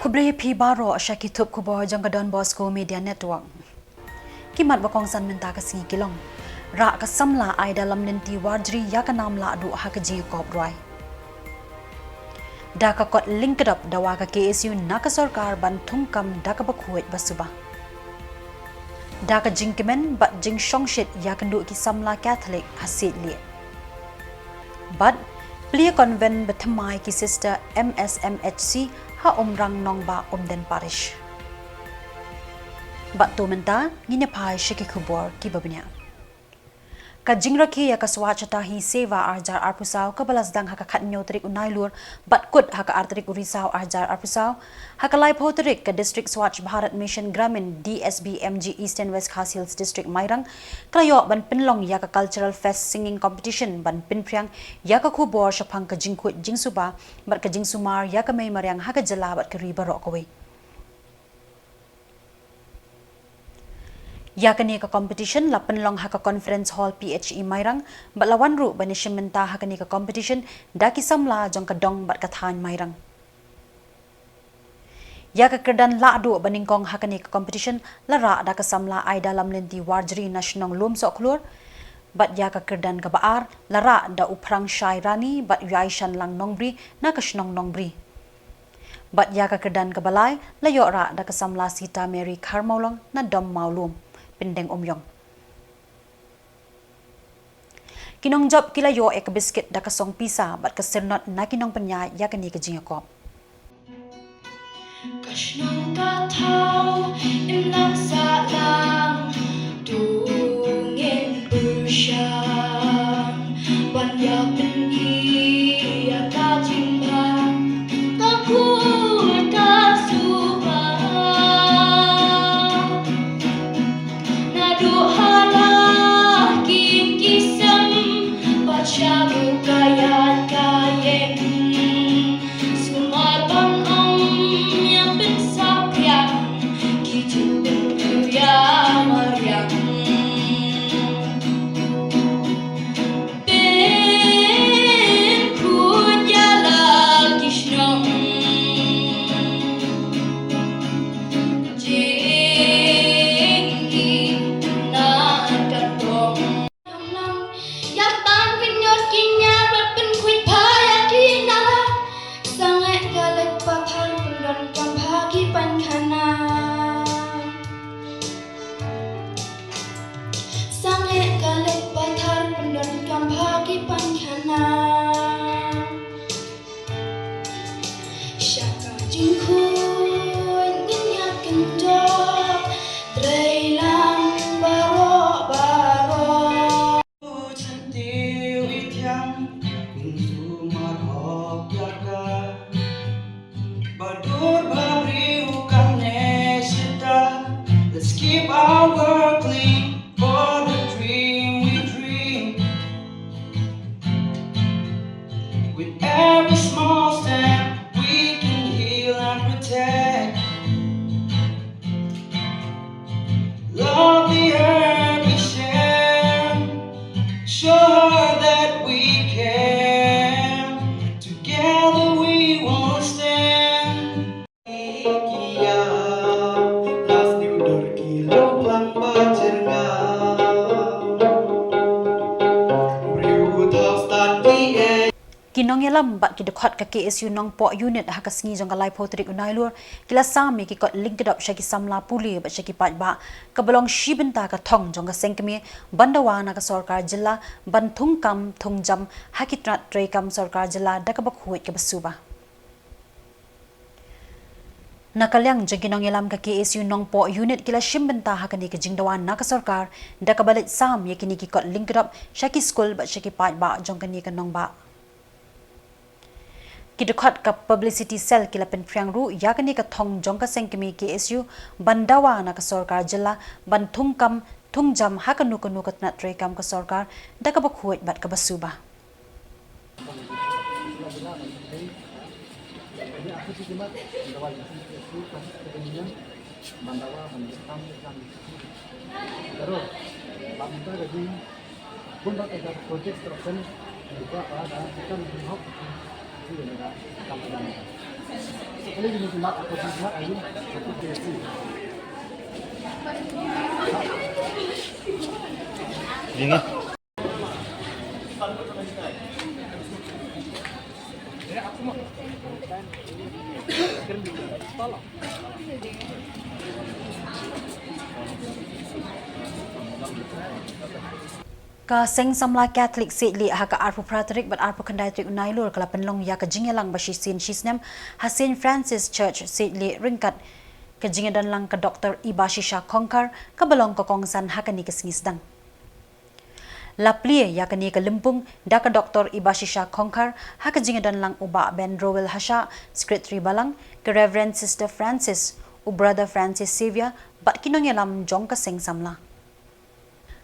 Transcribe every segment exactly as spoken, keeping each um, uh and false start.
Khublei ïa phi baroh sha ki thup khubor jong ka Don Bosco Media Network. Ki mat ba kongsan mynta ka sngi ki long: Rah ka samla Aida Lamlynti Warjri ïa ka nam lah duh ha ka jingïakop rwai. Da ka kot lyngkdop dawa ka K S U na ka sorkar ban thungkam da kaba khuid ba suba. Da ka jingkmen bad jingshongshit ïakynduh ki samla Katholik ha Siej Lieh. Bad plie convent ba thymmai ki sister M S M H C ha Umrang Nongbah, Umden Parish. Bad to mynta ngin ïa phai sha ki khubor kiba bniah. Ka jingrakhe ïa ka Swachhata Hi Seva arhajar arphew saw kaba la sdang ha ka khathynñiew tarik u Nailur bad kut ha ka ar tarik u Risaw arhajar arphew saw, ha ka laiphew tarik ka District Swachh Bharat Mission Gramin D S B M G Eastern West Khasi Hills District Mairang ka la ïoh ban pynlong ïa ka Cultural Fest Singing Competition ban pynphriang ïa ka khubor shaphang ka jingkhuid jingsuba bad ka jingsumar ïa ka mei mariang ha ka jylla bad ka ri baroh kawei. Ïa kane ka competition la pynlong ha ka Conference Hall P H E Mairang bad la wan ruh ban ïashim bynta ha kane ka competition da ki samla jong ka dong bad ka thaiñ Mairang. Ïa ka kyrdan lah duh ba nyngkong ha kane ka competition la rah da ka samla Aida Lamlynti Warjri na shnong Lumsohkhlur. Bad ïa ka kyrdan kaba ar la rah da u Phrangshai Rani bad u Aishanlang Nongbri na ka shnong Nongbri. Bad ïa ka kyrdan kaba lai la ïoh rah da ka samla Sita Mary Kharmawlong na Dom Mawlum, Pindeng Umïong. Ki nongjop ki la ïoh ïa ka biskit da ka song pisa bad ka syrnot na ki nongpynïaid ïa kane ka jingïakop. Ka shnong ka thaw im lang sah lang, to ngin pyrshang ban ïa pyni ïa ka jingbha ka kur ka suba. Naduh ha la ki ki sem bad shaduh ka ïaid ka ïeng, sumar ban ong ïa pynsaphriang ki jingpynthut ïa mariang. Pynkhut ïa la ki shnong jingïeit na ka tong. Ïa tang ki ñiot ki ñiar bad pynkhuid pha ïa ki na la. Sangeh ka leit pathar pyndonkam pha ki painkhana. Sangeh ka leit pathar pyndonkam pha ki painkhana. Sha ka jingkhuid ngin ïa kynjoh trei lang baroh baroh. Jan te wi thiang ngin sumar hok ïa ka. Ba dur ba briew kam neh shata. Let's keep our world clean for the dream we dream. With every small step we can heal and protect. Love the earth we share. Show her that we care. Together we will stand. Ki ïa la sniew dur ki long lang ba jyrngam. Briew u thaw stad ki ei. Ki nongïalam bad ki dkhot ka K S U Nongpoh Unit ha ka sngi jong ka laiphew tarik u Nailur ki la sam ïa ki kot lyngkdop sha ki samla pule bad sha ki paidbah, kaba long shi bynta ka thong jong ka seng kmie ban dawa na ka sorkar jylla ban thungkam thungjam ha ki tnat treikam sorkar jylla da kaba khuid kaba suba. Na ka liang jong ki nongïalam ka K S U Nongpoh Unit ki la shim bynta ha kane ka jingdawa na ka sorkar da kaba leit sam ïa kine ki kot lyngkdop sha ki skul bad sha ki paidbah jong kane ka nongbah. Ki dkhot ka Publicity Cell ki la pynphriang ruh ïa kane ka thong jong ka seng kmie K S U ban dawa na ka sorkar jylla ban thungkam thungjam ha kano kano ka tnat treikam ka sorkar da kaba khuid bad kaba suba. Dina. Ka Seng Samla Catholic Siej Lieh ha ka arphew phra tarik bad arphew khyndai tarik u Nailur ka la pynlong ïa ka jingïalang ba shisien shisnem ha Saint Francis Church Siej Lieh ryngkat ka jingïadonlang ka Doktor Ibashisha Khongkhar kaba long ka kongsan ha kane ka sngi sdang. La plie ïa kane ka lympung da ka Doktor Ibashisha Khongkhar ha ka jingïadonlang u Bah Ben Rowell Hashah, Secretary Balang, ka Reverend Sister Francis, u Brother Francis Xavier bad ki nongïalam jong ka Seng Samla.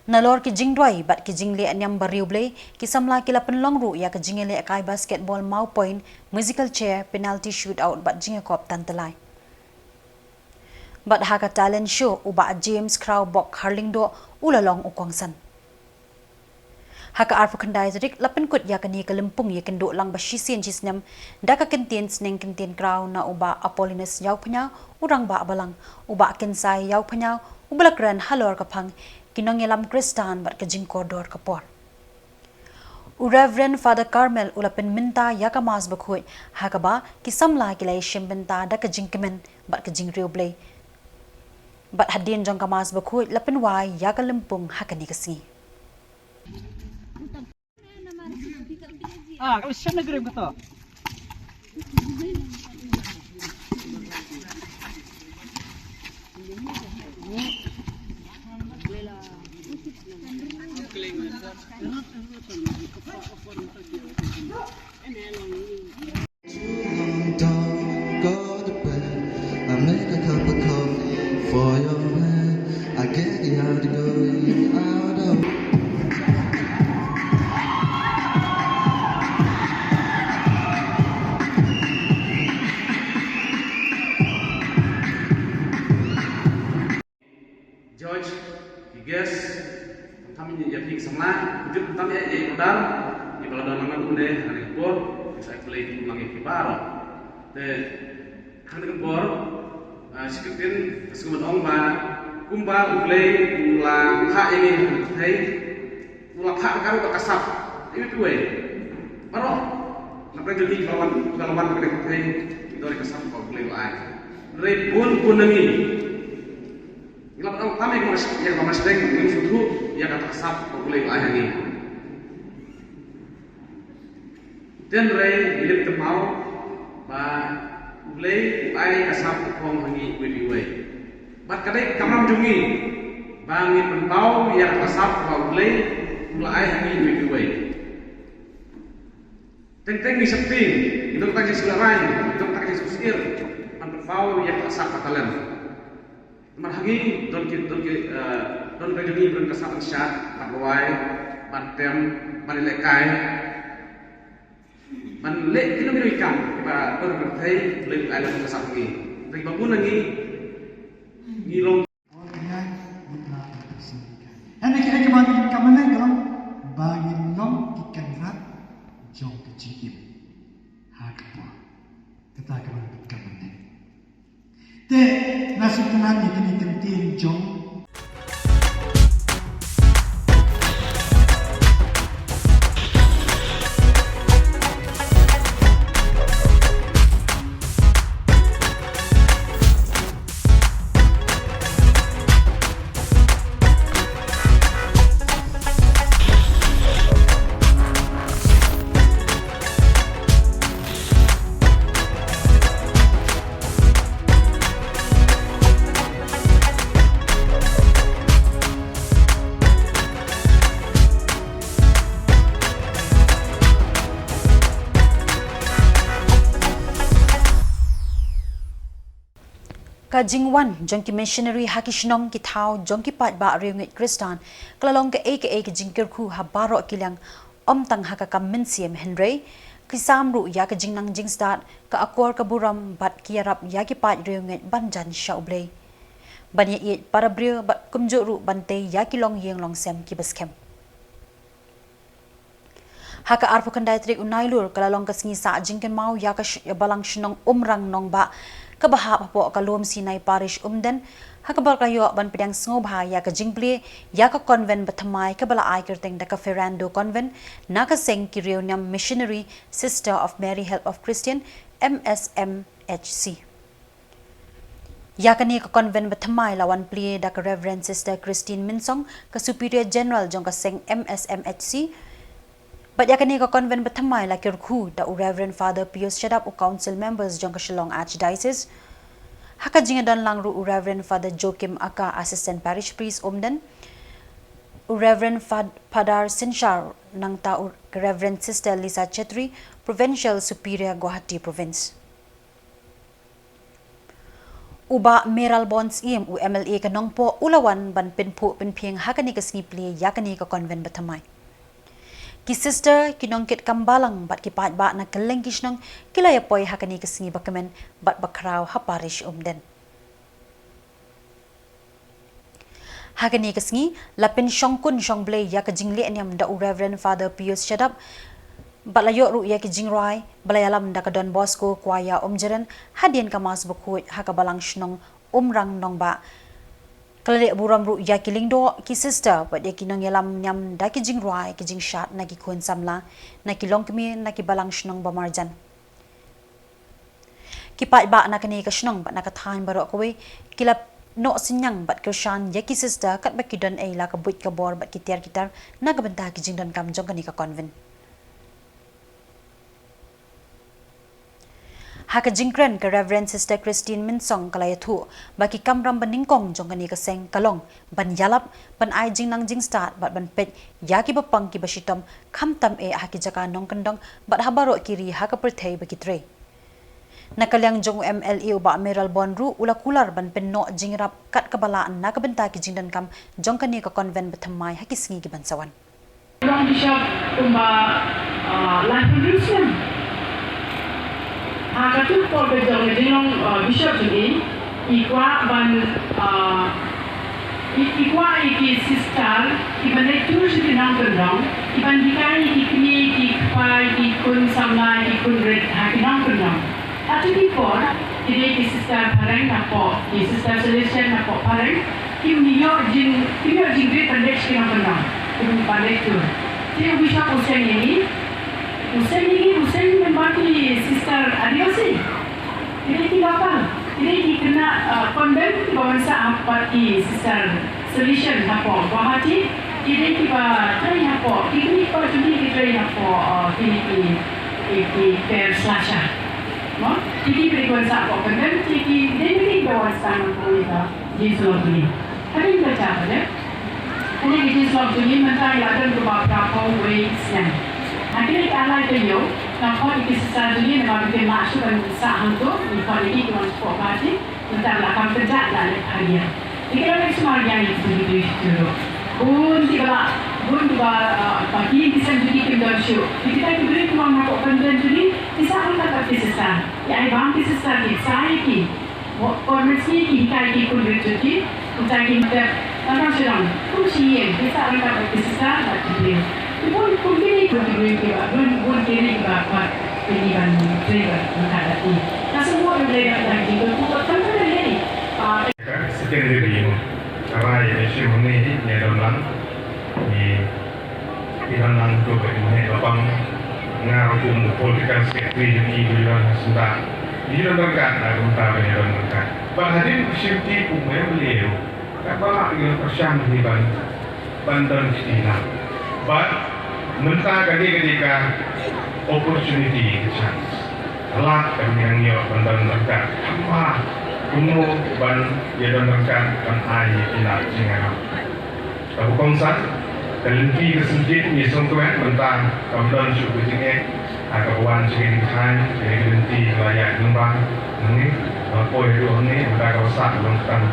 Nalor ki jingduwai bad ki jingleh niam bariewblei, ki samla ki la pynlong ruh ïa ka jingïalehkai basketball maw point, musical chair, penalty shootout bad jingïakop tan tylli. Bad ha ka talent show u Bah James Khrawbok Kharlyngdoh u la long u kongsan. Ha ka arphew khyndai tarik la pynkut ïa kane ka lympung ïakynduh lang ba shisien shisnem da ka kyntien sneng kyntien kraw na u Bah Apollinus Ïawphñiaw, u Rangbah Balang, u Bah Kynsai Ïawphñiaw uba la kren halor ka phang ki nongïalam Khristan bad ka jingkordor ka por. U Reverend Father Carmel u la pynmynta ïa ka Mass Bakhuid ha kaba ki samla ki la ïashim bynta da ka jingkmen bad ka jingriewblei. Bad hadien jong ka Mass Bakhuid la pynwai ïa ka lympung ha kane ka sngi. Ah, ka shan na grem ka to. I make a cup of coffee for your man. I get the other going out of George, ki guest, tang kam ïa ki samla, jut tang ïa ïa order, ïa ba la don lang ngan unde, ngan ïa por, ïa sa play tu lang ïa ki baroh. Te, kan ka por, ah, shi kyntien, ka sngewbha ong ba, kumba U Blei u la phah ïa ngi ha ka pyrthei, u la phah ka ruh ka sap, ïa tu wei. Baroh, na pyrthei jong ngi ka wan, ka wan ka pyrthei, ngi don ka sap ka U Blei u la ai. Hynrei bun bun na ngi. Ngi la pyndonkam ïa ka mas-, ïa ka masteng, ngim sngewthuh ïa kata ka sap ba U Blei u la ai ha ngi. Hynrei ngi leh kynmaw ba U Blei u ai ka sap ka phong ha ngi iwei pa iwei. Bad ka dei ka kamram jong ngi ba ngin pynpaw ïa kata ka sap ba U Blei u la ai ha ngi iwei pa iwei. Teng teng ngi sheptieng, ngi don tang ki sngewlehrain, ngi don tang ki sngewsyier ban pynpaw ïa kata ka sap ka talent. Namar ha ngi don ki, don ki, eh, don ka jong ngi, don ka sap ban shad, ban rwai, ban tem, ban lehkai, ban leh kino kino ki kam kiba don ha ka pyrthei, leh ai la ka sap ha ngi. Dei ba bun na ngi ngi long. Hynrei ki dei kiba ngin kam ne ka long ba ngin long ki kynrad jong ka jingim ha ka por. Kata kaba ngin kam ne. Te, nga sngewtynnat ïa kine ki kyntien jong. Ka jingwan jong ki missionary ha ki shnong ki thaw jong ki paidbah riewngeit Khristan ka la long kaei kaei ka jingkyrkhu ha baroh ki liang, ym tang ha ka kam mynsiem hynrei ki sam ruh ïa ka jingnang jingstad, ka akor ka burom bad ki ïarap ïa ki paid riewngeit ban jan sha U Blei, ban ïaieit para briew bad kumjuh ruh ban tei ïa ki longïing longsem kiba skhem. Ha ka arphew khyndai tarik u Nailur ka la long ka sngi sah jingkynmaw ïa ka sh- ïa balang shnong Umrang Nongbah kaba hap hapoh ka Lum Sinai Parish Umden, ha kaba ka la ïoh ban pdiang sngewbha ïa ka jingplie ïa ka convent bathymmai kaba la ai kyrteng da ka Ferrando Convent na ka seng ki riewniam Missionary Sister of Mary Help of Christian, M S M H C. Ïa kane ka convent bathymmai la wan plie da ka Reverend Sister Christine Minsong, ka Superior General jong ka seng M S M H C. Bad ïa kane ka convent bathymmai la kyrkhu da u Reverend Father Pius Shadap, u Council Members jong ka Shillong Archdiocese. Ha ka jingdon lang ruh u Reverend Father Joachim Aka, Assistant Parish Priest Umden, u Reverend Fad- Padar Sinshar, nangta u Reverend Sister Lisa Chetri, Provincial Superior Guwahati Province. U Bah Mayralborn Syiem, u M L A ka Nongpoh, u la wan ban pynphuh pynphieng ha kane ka sngi plie ïa kane ka convent bathymmai. Ki sister, ki nongkitkam balang bad ki paidbah na kylleng ki shnong ki la ïa poi ha kane ka sngi bakmen bad bakhraw ha Parish Umden. Ha kane ka sngi la pynshongkun shongblei ïa ka jingleh niam da u Reverend Father Pius Shadap, bad la ïoh ruh ïa ki jingrwai ba la ïalam da ka Don Bosco Choir Umjaren hadien ka Mass Bakhuid ha ka balang shnong Umrang Nongbah. Ka la leh burom ruh ïa ki lyngdoh, ki sister bad ïa ki nongïalam niam da ki jingrwai, ki jingshad na ki khun samla, na ki longkmie, na ki balang shnong ba marjan. Ki paidbah na kane ka shnong bad na ka thaiñ baroh kawei ki la noh synñiang bad kyrshan ïa ki sister katba ki don ei la ka buit ka bor bad ki tiar ki tar na ka bynta ki jingdonkam jong kane ka convent. Ha ka jingkren ka Reverend Sister Christine Minsong ka la ïathuh ba ki kamram banyngkong jong kane ka seng ka long ban ïalap, ban ai jingnang jingstad bad ban peit ïa ki bapang ki bashitom, khamtam eh ha ki jaka nongkyndong bad ha baroh ki ri ha ka pyrthei ba ki trei. Na ka liang jong u M L A u Bah Mayralborn ruh u la kular ban pynnoh jingïarap kat kaba lah na ka bynta ki jingdonkam jong kane ka convent bathymmai ha ki sngi ki ban sa wan. Long Bishop kumba, ah, laiphew hynriew snem. Ha katto katne por ka jong ka jinglong, ah, Bishop jong i, i kwah ban, ah, i, i kwah ïa ki sister, i ban leit tur sha ki nongkyndong, i ban hikai ïa ki kmie, ki kpa, ki khun samla, ki khun rit, ha ki nongkyndong. Katto katne por, ki dei ki sister phareng napoh, ki sister Salesian napoh phareng, kim ïoh jing, kim ïoh jingrit ban leit sha ki nongkyndong, kim ban leit tur. Te u Bishop u seng ïa ngi, u seng ïa ngi, u seng namar ki sister adios hi. Ki dei ki local, ki dei ki khynnah, uh, convent kiba wan sah ha pat ki sister Salesian hapoh Guwahati, ki dei kiba trei hapoh, ki kmie ki kpa jong ki ki trei hapoh, uh, kine ki, ki, ki parish lasha. Mo, ki dei kiba wan sah hapoh convent, ki, ki dei kiba wan sah hapoh ïa ka Jesu Longkmie. Hadien ka jaka de, hadien ka Jesu Longkmie mynta ngi la don kumba phra phew wei snem. Ha kine ki ar lai taïew, nga khot ïa ki sister jong ngi namar ba kim lah shuh ban sah hangto, ngi khot ïa ki ki wan shapoh Guwahati, mynta la kham kynjah la leit ha Rngiang. Te ki la leit sumar Rngiang ïa ki briew shuh shuh ruh. Bun kiba la, bun kiba, ah, ba ki ïing ki sem jong ki kim don shuh. Te kita ki briew ki wan hapoh convent jong ngi, ki sah ryngkat bad ki sister. Ki ai bam ki sister, ki sah ïa ki. Por mynsngi ki hikai ki khun rit jong ki, kumta ki mutep, tang tang sha dong, kum shi ïing, ki sah ryngkat bad ki sister bad ki briew. Ki bun kum kine ki bun ki briew kiba, bun, bun kine kiba, ba, kine ban trei bad ryngkat bad ki. Nga sngewbha ban leit da ka jingkyrkhu bad khamtam ïa ki. Ah, secondary ïa ka rai ïa ka shim hangne hi, ïa don lang. Ngi Ki dang nang tu ba ki mane ba pang nga ruh kum u political secretary jong ki, ba ki don ha syndah. Ki don ryngkat, nga kumta ba ki don ryngkat. Bad hadien ka shimti kum u M L A ruh, ka ba la ki don pyrshang hi ban, ban don kti lang. Bad mynta ka dei, ka dei ka opportunity, ka chance. Ka lad ka nang ïoh ban don ryngkat. Haba kumno ban ïa don ryngkat, ban ai ïa ki lad jingïarap. Kaba kongsan, ka lynti ka sngewthuh ngi sngewkmen mynta kam don shuh ka jingeh, ha kaba wan sha kane ka thaiñ, ka lynti ka la ïaid lyngba nangne, la poi haduh hangne, mynta kaba sah long kata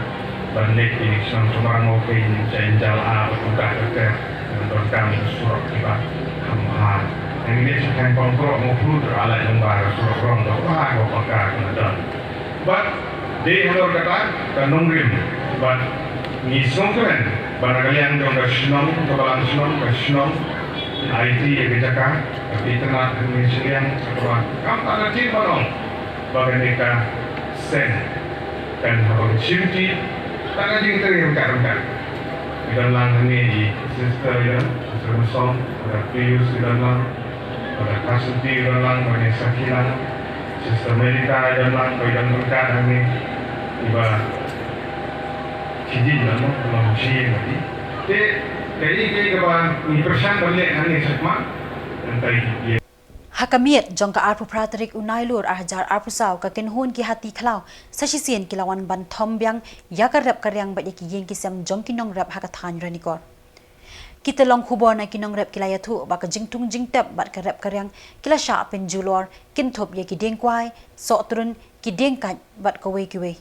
ban leit ïa ki shnong Tymrang Mawpheiñ, Jainjal A, bad kumta ter ter, ban donkam surok kiba kham bha. Ngi leit sha thaiñ Pamkrok Mawphlut, la ïaid lyngba surok rong kaba bha, kaba paka ka la don. Bad dei halor kata ka nongrim, bad ngi sngewkmen ba na ka liang jong ka shnong, ka balang shnong, ka shnong, Ai ti ïa ka jaka, ka phi tnat hangne shiliang, kaba kam pat da jingpynlong ba kane ka seng kan hap ban shim ti, ta ka jingtrei ryngkat ryngkat. Ki don lang hangne i sister, i don, Sister Masom, Brother Pius, i don lang, Brother Kasenti, i don lang, Brother Sakilang, Sister Melita, i don lang, i don ryngkat hangne, iba Shi jin na mo, mo shi ïa nga ti. Te, kaei kaei kaba ngi pyrshang ban leh hangne shakhmat, nangta ki ïa. Ha ka miet jong ka arphew phra tarik u Nailur ar hajar arphew saw, ka kynhun ki hati khlaw sa shisien ki la wan ban thom biang ïa ka rep ka riang bad ïa ki ïing ki sem jong ki nongrep ha ka thaiñ Ranikor. Ki tyllong khubor na ki nongrep ki la ïathuh ba ka jingthung jingtep bad ka rep ka riang ki la shah pynjulor, kynthup ïa ki dieng kwai, sohtrun, ki dieng kait bad kawei kiwei.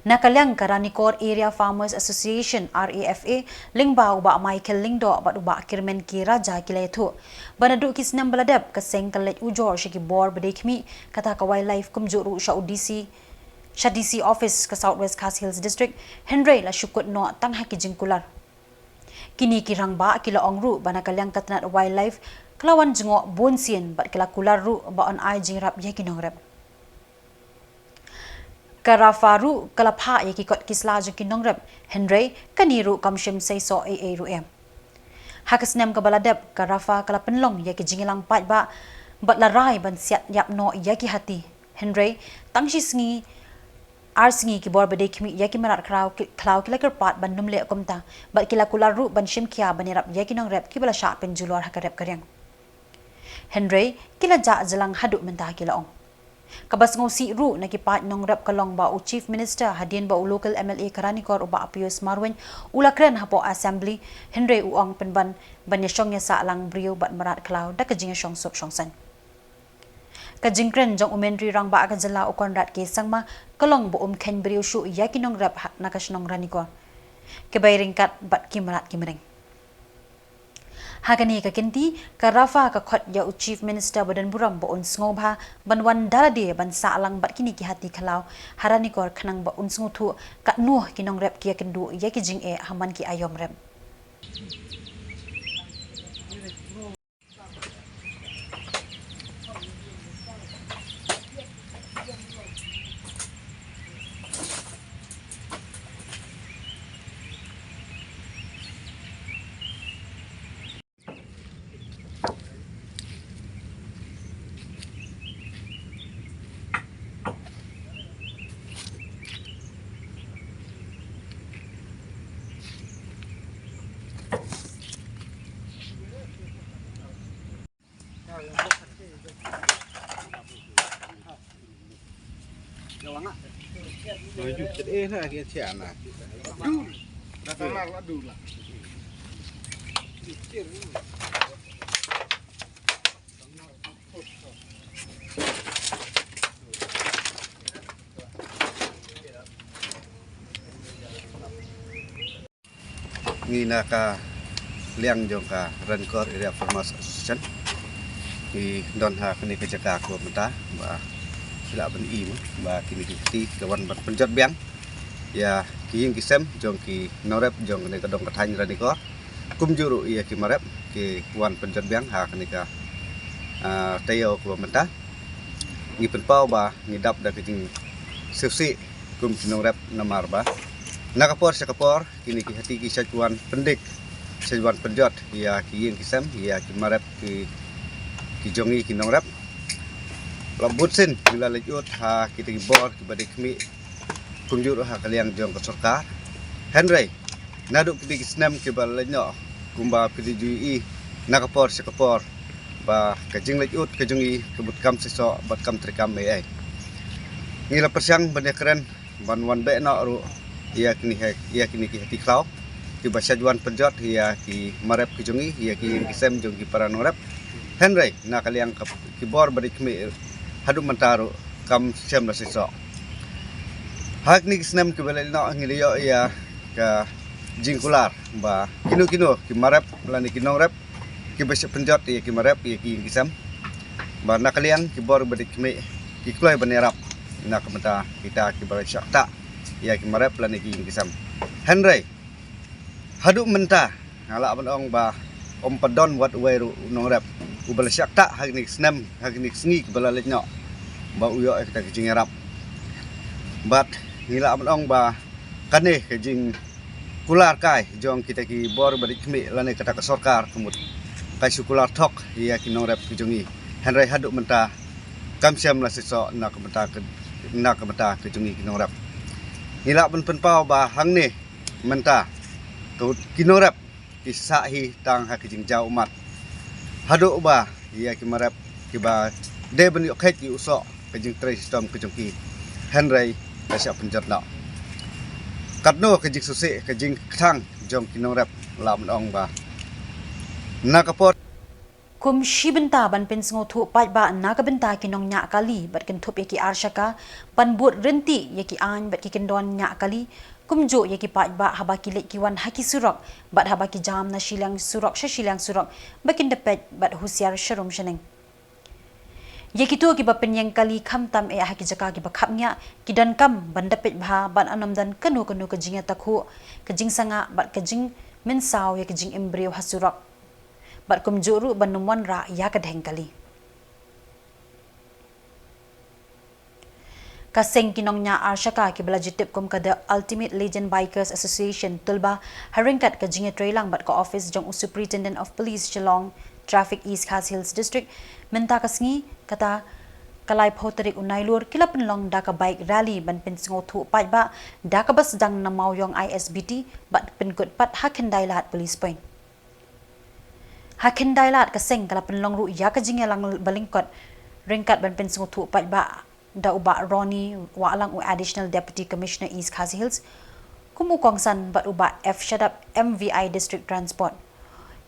Na ka liang ka Ranikor Area Farmers Association, R A F A, lyngba u Bah Michael Lyngdoh bad u Bah Kirmen K Raja ki la ïathuh ba naduh ki snem ba la dep, ka seng ka leit ujor sha ki bor ba dei khmih, kata ka Wildlife, kumjuh ruh sha u D C, sha D C office ka South West Khasi Hills District, hynrei la shu kut noh tang ha ki jingkular. Kine ki rangbah ki la ong ruh ba na ka liang ka tnat Wildlife ka la wan jngoh bun sien bad ka la kular ruh ba yn ai jingïarap ïa ki nongrep. Ka RAFA ruh ka la phah ïa ki kot ki sla jong ki nongrep, hynrei kane ruh kam shym seisoh ei ei ruh em. Ha ka snem kaba la dep, ka RAFA ka la pynlong ïa ki jingïalang paidbah bad la rai ban siat ïap noh ïa ki hati. Hynrei tang shi sngi, ar sngi ki bor ba dei khmih ïa ki mrad khlaw ki, khlaw ki la kyrpad ban ym leh kumta, bad ki la kular ruh ban shim khia ban ïarap ïa ki nongrep kiba la shah pynjulor ha ka rep ka riang. Hynrei ki la jah jlang haduh mynta, ki la ong. Kaba sngewsih ruh na ki paid nongrep ka long ba u Chief Minister, hadien ba u local M L A ka Ranikor u Bah Pius Marwein u la kren hapoh Assembly, hynrei u ong pynban ban ïashong ïasah lang briew bad mrad khlaw da ka jingïashong suk shong saiñ. Ka jingkren jong u Myntri Rangbah ka jylla u Conrad K Sangma ka long ba um kheiñ briew shuh ïa ki nongrep ha, na ka shnong Ranikor, kiba ïaryngkat bad ki mrad ki mreng. Ha kane ka kynti, ka RAFA ka khot ïa u Chief Minister ba don burom ba un sngewbha ban wan da lade ban sah lang bad kine ki hati khlaw ha Ranikor khnang ba un sngewthuh katno ki nongrep ki ïakynduh ïa ki jingeh ha man ki aïom rep. Ngi na ka liang jong ka Ranikor Area Farmers Association, ngi don ha kane ka jaka kaba mynta ba phi lah ban i mo ba kine ki hati ki la wan ban pynjot biang ïa ki ïing ki sem jong ki nongrep jong kane ka dong ka thaiñ Ranikor, kumjuh ruh ïa ki mrep ki wan pynjot biang ha kane ka, ah, taïew kaba mynta. Ngi pynpaw ba ngi dap da ka jingsngewsih kum ki nongrep, namar ba na ka por sha ka por kine ki hati ki shait wan pyndik, shait wan pynjot ïa ki ïing ki sem, ïa ki mrep ki, ki jong ngi ki nongrep. La bun sien ngi la leit ud ha kita ki bor kiba dei khmih, kumjuh ruh ha ka liang jong ka sorkar. Hynrei naduh kine ki snem kiba la leit noh, kumba phi ju i na ka por sha ka por, ba ka jingleit ud ka jong ngi ka bud kam seisoh bad kam treikam ei ei. Ngi la pyrshang ban ïakren ban wan beh noh ruh ïa kine ha, ïa kine ki hati khlaw kiba shait wan pynjot ïa ki mrep ki jong ngi, ïa ki ïing ki sem jong ki para nongrep. Hynrei na ka liang ka, ki bor ba dei khmih haduh mynta ruh kam shym la seisoh. Ha kine ki snem kiba la leit noh ngi la ïoh ïa ka jingkular ba kino kino ki mrep lane ki nongrep kiba shait pynjot ïa ki mrep ïa ki ïing ki sem, ba na ka liang ki bor ba dei khmih ki kloi ban ïarap na ka bynta kita kiba la shah ktah ïa ki mrep lane ki ïing ki sem. Hynrei haduh mynta Nga lah ban ong ba ym pat don wat uwei ruh u nongrep uba la shah ktah ha kine ki snem, ha kine ki sngi kiba la leit noh, ba u ïoh ïa kata ka jingïarap. Bad ngi lah ban ong ba kane ka jingkular kai jong kita ki bor ba rit khmih lane kata ka sorkar ka mut ka shu kular thok ïa ki nongrep ki jong ngi. Hynrei haduh mynta kam shym la shisha na ka bynta ka, na ka bynta ka jong ngi ki nongrep. Ngi lah ban pynpaw ba hangne mynta ka, ki nongrep ki sah hi tang ha ka jingjaw ummat. Haduh ba ïa ki marep kiba dei ban ïoh khet ïa u soh ka jingtrei shitom ka jong ki, hynrei ka shah pynjot noh. Katno ka jingsngewsih, ka jingkthang jong ki nongrep, lah ban ong ba na ka por. Kum shi bynta ban pynsngewthuh paidbah na ka bynta ki nongñiah kali bad kynthup ïa ki arshaka ban bud ryntih ïa ki aiñ bad ki kyndon ñiah kali, kumjuh ïa ki paidbah haba ki leit ki wan ha ki surok bad haba ki jam na shiliang surok sha shiliang surok, ba kin da peit bad husiar sharum shaneng. Ïa kito kiba pynïeng kali khamtam eh ha ki jaka kiba khapngiah, ki donkam ban da peit bha ban ym don kano kano ka jingïatakhuh, ka jingsangah bad ka jingmynsaw ïa ka jingim briew ha surok. Bad kumjuh ruh ban ym wanrah ïa ka dheng kali. Ka seng ki nongñiah arshaka kiba la ju tip kum ka The Ultimate Legend Bikers Association Tulba, ha ryngkat ka jingïatreilang bad ka office jong u Superintendent of Police Shillong Traffic East Khasi Hills District, mynta ka sngi, kata ka laiphew tarik u Nailur, ki la pynlong da ka bike rally ban pynsngewthuh paidbah da kaba sdang na Mawïong I S B T bad pynkut pat ha Khyndai Lad Police Point. Ha Khyndai Lad ka seng ka la pynlong ruh ïa ka jingïalang ba lyngkot ryngkat ban pynsngewthuh paidbah da u Bah Ronnie Wahlang, u Additional Deputy Commissioner East Khasi Hills, kum u kongsan bad u Bah F Shadap, M V I District Transport,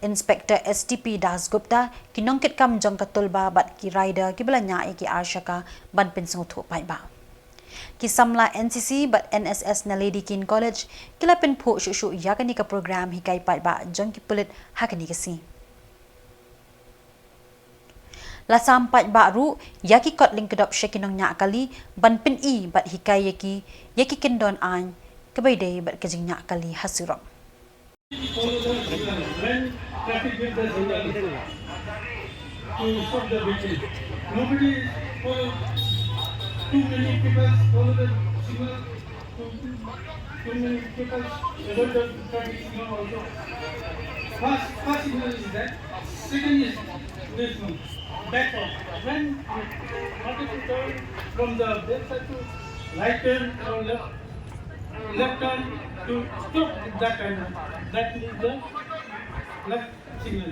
Inspector S T P Das Gupta, ki nongkitkam jong ka Tulba bad ki rider kiba la ñiah ïa ki arshaka ban pynsngewthuh paidbah. Ki samla N C C bad N S S na Lady Keane College ki la pynphuh shuh shuh ïa kane ka program hikai paidbah jong ki pulit ha kane ka sngi. La sam paidbah ruh ïa ki kot lyngkdop sha ki nongñiah kali ban pyni bad hikai ïa ki ïa ki kyndon aiñ kaba ïadei bad ka jingñiah kali ha surok. Follow the signal. When traffic gives the signal to stop the vehicle, nobody follow. Too many people follow the signal. Too, too many people avoid the traffic signal also. First, first signal is that. Second is this one. Back off. When you wanted to turn from the left side to right turn or left left turn to stop that time. That is the left signal.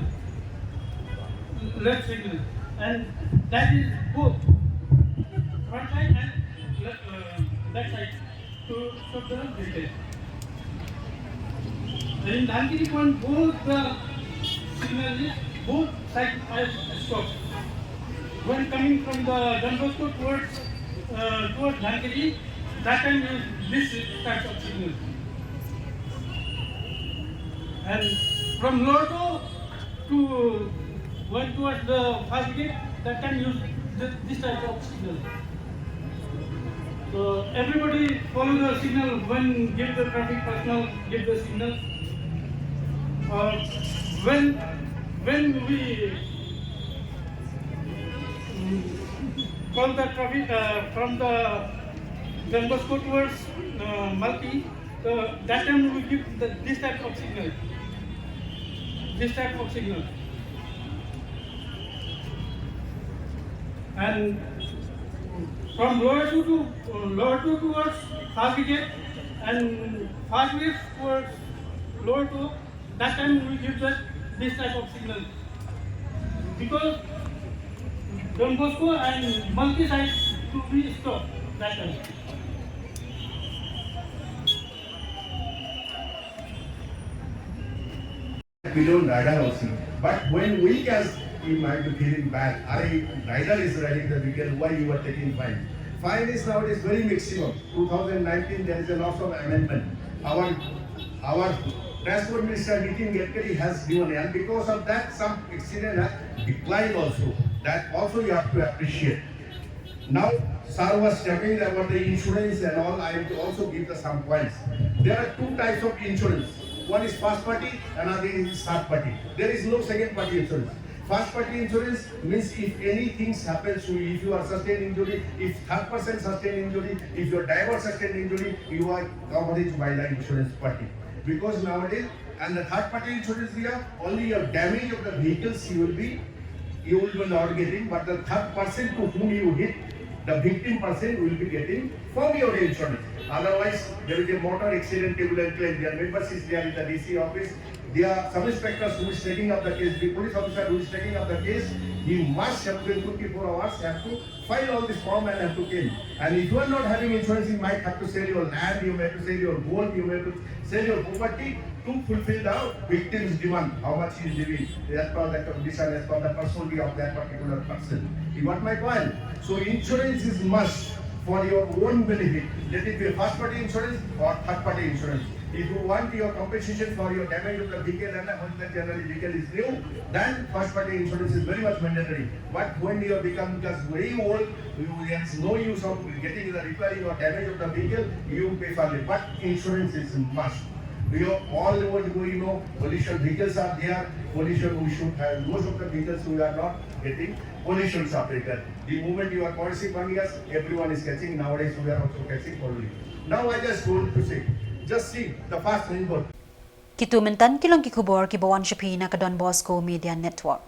Left signal. And that is both front side and left, uh, back side to stop the vehicle. In Dhankiri point, both the signal is both side are stopped. When coming from the Don Bosco towards, uh, towards Dhankiri, that time use this type of signal. And from Lorto to going towards the fire brigade, that time use th- this type of signal. So everybody follow the signal when give the traffic personnel give the signal. Uh, when when we call the traffic, uh, from the Don Bosco towards, uh, Malki. So that time we give the, this type of signal. This type of signal. And from Lower Two to, uh, Lower Two towards Fast Gate and Fast Gate towards Lower Two, that time we give that, this type of signal. Because Don Bosco and Malki side to be stopped that time. We don't rider also. But when we can, we might be feeling bad. Are rider is riding the vehicle, why you are taking fine? Fine is nowadays very maximum. Two thousand nineteen, there is a lot of amendment. Our, our Transport Minister Nitin Gadkari has given, and because of that, some accident has declined also. That also you have to appreciate. Now, sir was talking about the insurance and all. I will also give the some points. There are two types of insurance. One is first party, another is third party. There is no second party insurance. First party insurance means if anything happens to you, if you are sustained injury, if third person sustained injury, if your driver sustained injury, you are coverage by the insurance party. Because nowadays, and the third party insurance here, only your damage of the vehicles you will be, you will be not getting, but the third person to whom you hit, the victim person will be getting from your insurance. Otherwise, there is a motor accident tubular claim. Their members is there in the D C office. Their sub inspector who is taking up the case, the police officer who is taking up the case, he must have been twenty-four hours have to file all this form and have to claim. And if you are not having insurance, you might have to sell your land, you may have to sell your gold, you may have to sell your property to fulfill the victim's demand, how much he is living, as per the condition, as per the personality of that particular person. You got my point? So insurance is must for your own benefit. Let it be first party insurance or third party insurance. If you want your compensation for your damage of the vehicle and when the general vehicle is new, then first party insurance is very much mandatory. But when you have become just very old, you, there is no use of getting the repairing or damage of the vehicle, you pay for it. But insurance is must. We are all over the, you know, pollution vehicles are there. Pollution, we should have most of the vehicles we are not getting pollution separator. The moment you are coercing one gas, everyone is catching. Nowadays we are also catching pollution. Now I just want to say, just see the fast handboard. Kitu mynta ki long ki khubor kiba wan sha phi na ka Don Bosco Media Network.